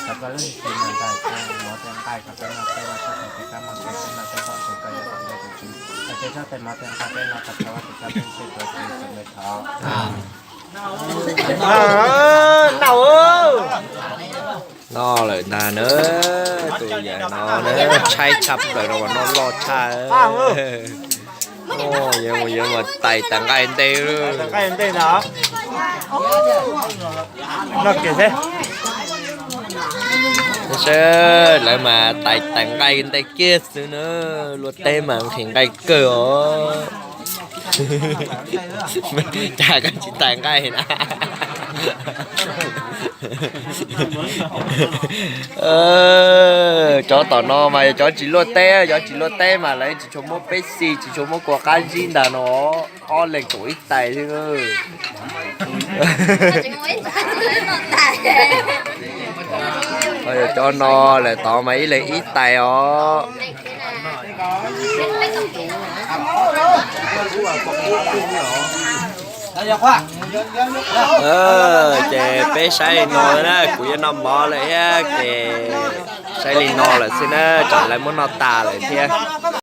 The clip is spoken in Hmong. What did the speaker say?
Thov koj lub hwj chim nyob ntawm koj mov tej nqaij kom peb noj, peb los txhob tes kab mob tes, peb noj peb paub tus koj yog tus nqaij tus tswv. Koj tes txhob tes mov tej nqaij peb noj kom txhob vaj tes kab peb tej tuav txiv txom peb thov. Noj lawm ntag na, tus yawm no na, tshaib tshaj plaws no uas noj loj tshaj. Yuav mus yuav mus tais tas nqaij ntej. Saib lawv mas tais tas nqaij ntej kiag xwb na, luaj teb mas nqhis nqaij kawg os. Cas koj tsis tais nqaij na? Cov tom no mas yog cov tsis luaj teb, cov tsis luaj teb mas lawv tsis tshua muab peb xi, tsis tshua muab kua qab zib ntag no, ob leeg kaum ib tais xwb. Yog cov no lawm tod mas ib leeg ib tais os. Ces peb saib li no na, kuv yuav noj mov lawm thiab ces saib li no lawm xwb na, tsam lawv muab noj tas lawm thiab.